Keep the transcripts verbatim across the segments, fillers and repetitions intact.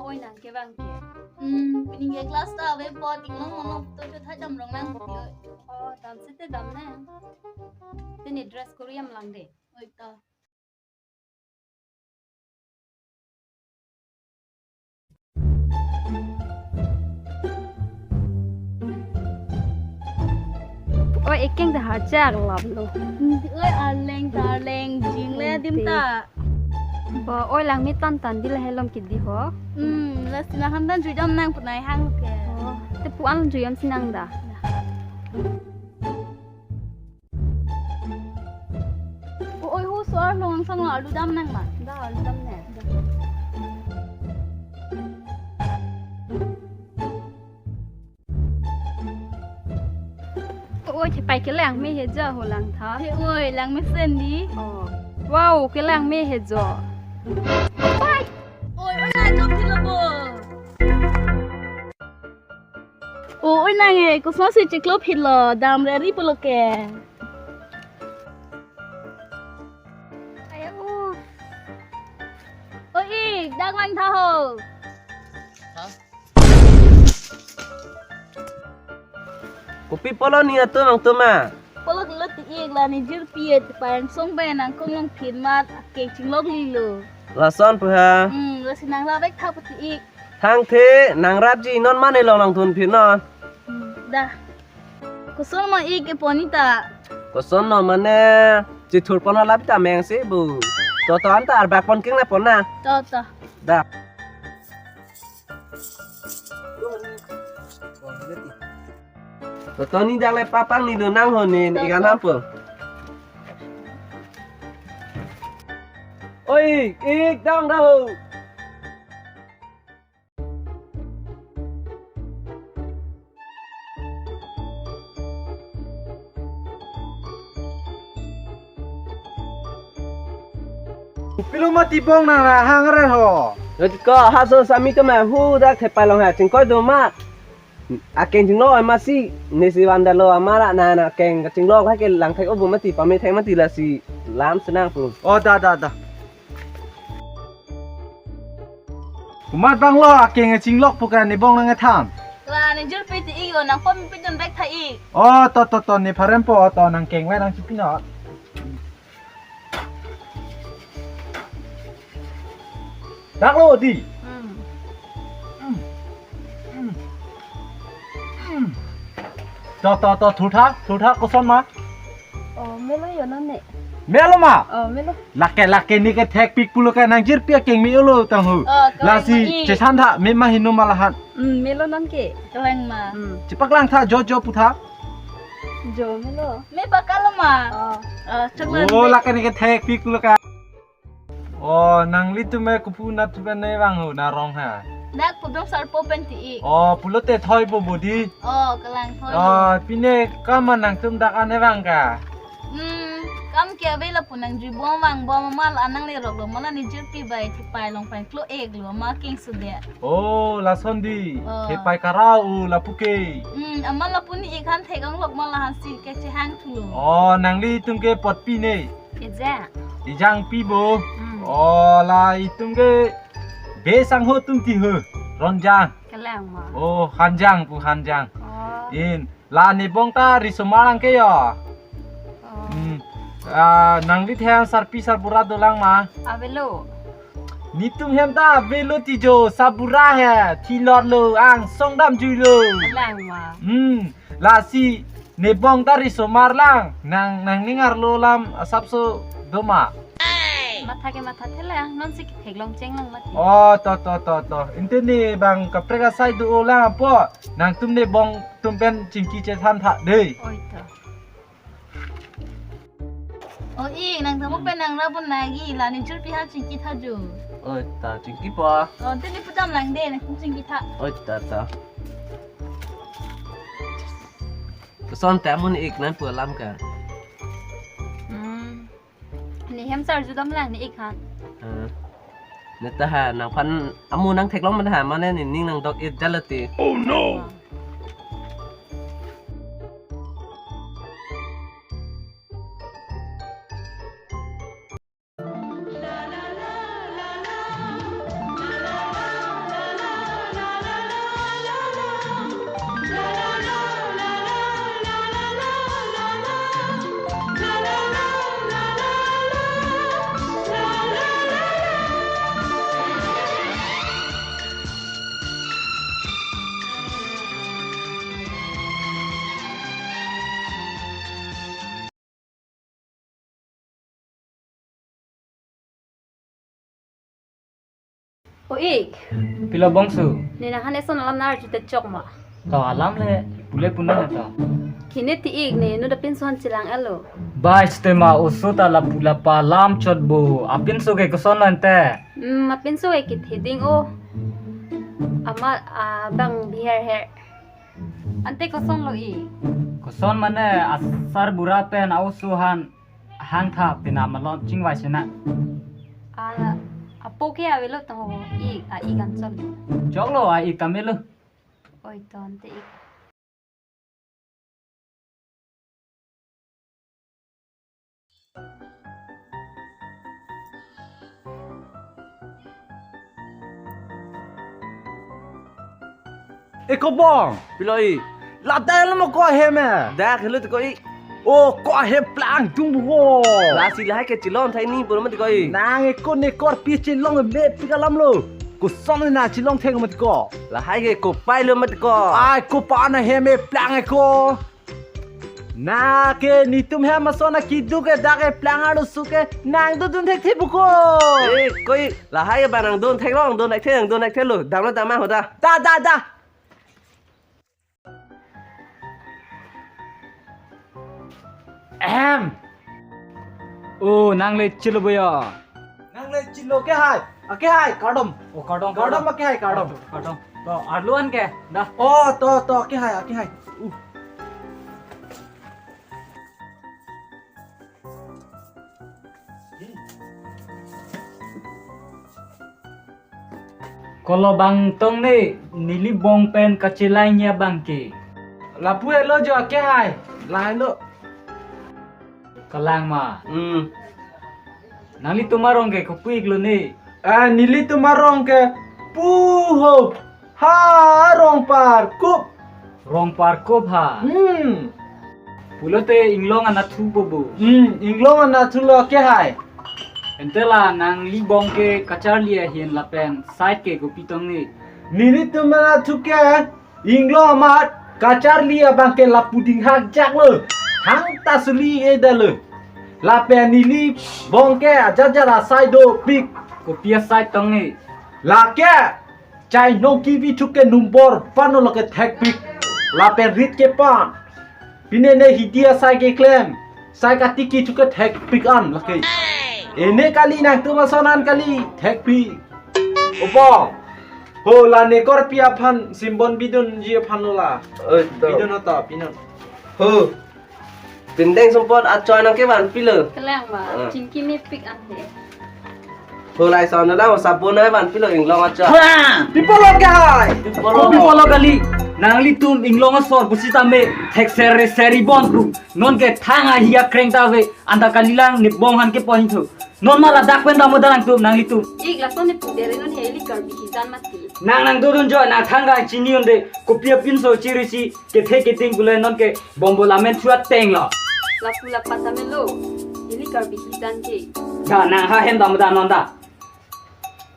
Oi nang kevang ke. Hmm, pini ke class ta ave apot inglong mono to chot hai damrong nang pi oi. Oh, dam sete dam nang. Tini dress kuriam lang de. Oi ta. Oi, ekeng ta harchak lap lo. Oi, arleng ta arleng jingle adim ta. Ba, oi langme tan tan di lahai along kidi ho. Hmm, lasi nang han tan juidam nang punai hang lo ke. Oh, te pu-an juidam si nang da. O, oi, hu so arlo angsong lo arlu dam nang ma. Da, arlu dam nang. Oi, thepai kelang me he jo ho lang tha. He oi, langme sen di. Oh. Wow, kelang me he jo. Oi, oi, na jok thilo bo. O, oi nang e, kosonsi chiklo phitlo, damre ri pulo ke. Ayo. O ik, dak lang tha ho. Ha? Kopi pulo ni atum angtum ma? Pulo lo ti ik, la ni jirpi et pang song ben nang kong long phin mat, akeng chinglok lilo. Lason pu ha? Hmm, lasi nang la vek tha pu ti ik. Thangthe, nang rapji non mane long nang thun phin non. Hmm, da. Koson ma ik ke pon ni ta. Koson no mane chithur pon lap ta meng si bu. To to anta arbak pon keng na pon na. To to. Da. To to ni jang le papang ni do nang ho ni To, ikan to. Hampo. Oi, ik dang da ho. Pilo mati bong nang ra hang re ho. Ko haso sami ke ma hu dak thepai long ha chingkoi do ma. Akeng chinglok oi ma si ne si van da lo amara na na akeng chinglok ha ke lang thek obo mati pame thek mati lasi lam senang pu. Oh da da da. Komat bang lo akeng chinglok pu ka ne bong nang than. La ne jirpi ti ik o nang pom pi dun bek tha ik. Oh to to to ne pharem po to nang keng we nang chipi no. Dak lo di. Hmm. Hmm. Hmm. Hmm. To to to thutha thutha koson ma. Oh, melo yo non ne. Melo ma? Oh, melo. Lake lake ne ke thek pik pulo ka nang jirpi akeng me lo tang hu. Oh, kalang lasi ma i. Chesan tha me ma hinu ma lahan. Hmm, melo non ke. Kalang ma. Hmm. Chepaklang tha jo jo pu tha. Jo melo. Me pakalo ma. Oh. Oh, chaklang. Oh, lake ne ke thek pik pulo ka. Oh, nanglitum me kopu na tu pen ne vang ho na rong ha. Dak pudong sarpo pen ti ik. Oh, pulote thoi bo bodi. Oh, kalang thoi. Oh, pine kam ma nangtum dak ane vang ka. Hmm, kam ke ave lapu nang jui bom vang bom ma la nang le rok lo ma la ni jirpi bai ti pai long pai klo ek lo ma keng sude. Oh, lason di. Oh. Thepai karau u lapu ke. Hmm, ama lapu ni ik han thek ang lok ma la han si ke chehang thulo. Oh, nanglitum ke potpi ne. Ija. Ijang pi bo. Hmm. Oh, la itum ke be sang ho tum ti ho. Ronjang. Kalang ma. Oh, hanjang pu hanjang. Oh. In, la ne bong ta risomar lang ke yo. Oh. Hmm. Ah, nangli theng sarpi sarbura dolang ma. Avelo. Netum hem ta avelo ti jo sarbura he. Thilot lo angsong dam jui lo. Kalang ma. Hmm. Lasi ne bong ta risomar lang, nang nangning arlo lam asapso do ma. Matha ke matha thela, non si theklong cheng lang mati. Oh, to to to to. Inte ne bang kaprek asai do lang apo. Nangtum ne bong tum pen chingki chethan tha dei. Oi to. O ik, nang tamo pen nang ra bon nagi, la ni jirpi ha chingki tha jo. Oi ta chingki pa. O, te ni pudam lang de, nang chingki tha. Oi ta ta. Koson te amun ik nang pu alam ka. Hmm. Ne hem sar judam lang ne ik han. Eh. Ne ta ha nangphan amu nang theklong ma ha mane ne ning nang dok ik jalo ti. Oh no. O ik. Pilo bongso? Ne nangphan eson alam nar chite chok ma? To alam le pule puna to. Kine ti ik ne nu da pinson chilang elo. Bai chite ma oso ta lapu lapa lam chot bo. Apinso ke koson lo ante? Hmm, apinso ke kithiding o. Ama, ah, bang biher her. Ante koson lo ik? Koson mane asar bura pen a-oso aphan hangtha pina malom chingvai sena. A, apo ke avelo to ik, a ik anchot. Choklo a ik kamelo. Oi to ante ik. E kobong. Pilo ik? Ladak lo mo ko ahem e? Dak helo ti ko ik. O ko ahem plang tung bo. Lasi lahai ke chilong thai ni pura mati ko ik. Nang e ko ne korpi chilong mepik alam lo. Koson na chilong thek mati ko. Lahai ke kopai lo mati ko. Ai kopa na hem e plang e ko. Na ke netum hem ason akiduk ke dak e plang arlo su ke nang dodun thekthe bo ko. E ko ik, lahai ke ba nang dun theklong, dun thekthe, dun thekthe lo. Damlo dam ma hoda. Da da da. Ahem. O nang le chilo bo ya. Nang le chilo ke hai. Ake hai kardom. O kardom, kardom kardom. Ake hai kardom. Kardom. To arlo an ke da. O to to ake hai ake hai. Uh. Kolo bang tong ne neli bong pen kachelai nya bang ke. Lapu elo jo ake hai. Lahai lo. Kalang ma. Hmm. Nanglitum arong ke kopi ik lo ne? Ah, nelitum arong ke Puho. Ha, Rongparkup. Rongparkup ha. Hmm. Pulote inglong anatthu bobo. Hmm, inglong anatthu lo ke hai. Ante la nangli bong ke kacharli ahin lapen side ke kopi tong ne? Nelitum anatthu ke inglong amat kacharli abang ke lapu dinghak jak lo. Hangta suli e da lo. Lapen neli bong ke ajat ajat asai dopik. Kopi asai tong ne? Lake chai nong kivi thu ke number one lo ke thekpik. Lapen rit ke pan. Pine ne hidi asai keklem. Sai katiki thu ke thekpik an lake. Ene kali nangtum ason an kali thekpik. Opo. Ho la ne korpi aphan simbon bidunji aphan lo la. Oi to. Bidun ota, bidun. Ho. Pindeng sumpot achoi nang kevan pilo. Kelang ba, ah, chingki mepik an he. Hulai son na ho sabun na van pilo inglong achoi. Pipolo kai. Pipolo. Pipolo kali. Nanglitum inglong asor pusitame thek seri seri bon ru. Non ke thang ahi akreng ta ave. Anta kalilang ne bong han ke pon thu. Non ma ladak pen damo danang tum nanglitum. Ik lason ne pudere non heli Karbi hijan mati. Nang nang dodun jo nang thang ga chini unde. Kopi apinso chirisi. Kethe keting pule non ke bombo lamen chuat teng lo. Lapu lapa tame lo. Ili Karbi hijan ke. Da nang ha hem dam da non da.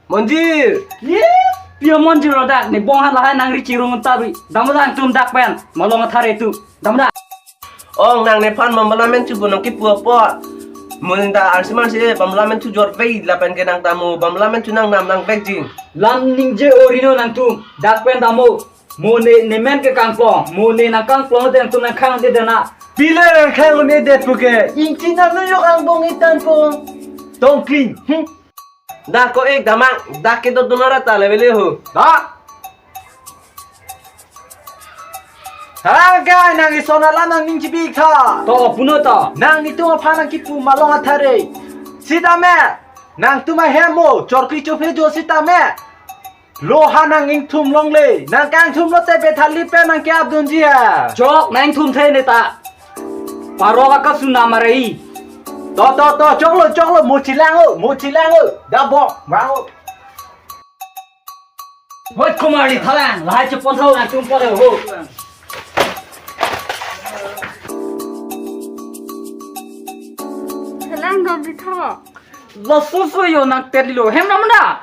Monjir. Ye. Pia monjir lo da ne bong ha lahai nang ri chirung ta ri. Dam da tum dak pen. Malong athare tu. Dam da. Ong nang nephan bombo lamen chubu nang kipu apo. Mo nang ta arsi marsi bombo lamen chu jor vei lapen ke nang ta mo bombo lamen chu nang nam nang vek jing. Lam ningje orino nangtum. Dak pen damo. Mo ne nemen ke kangplong, mo ne nang kangplong den tu nang khang de dana. Pile nang khang ne det puke. Inchi nang nu yok angbong itan po. Tongkling. Hmm. Da ko ek damang, da ke do dunara ta le vele ho. Da. Ha ga nang ison alam nang ning chibi tha. To puno ta. Nang itum aphan nang kipu malong athare. Sitame. Nangtum ahem mo, chorki chophe jo sitame. Lo ha nang ingthum longle, nang kangthum lote bethali pen nang ke abdunji ha. Chok nang ingthum the ne ta. Parok akasu na marai. To, to, to, choklo, choklo, mo chilang o, mo chilang o. Da bo, ma o. Hot kumari thalang, lahai chepon thau nangtum pore ho. Thalang dom di tho. Lo susu yo nang tet lo, hem namda.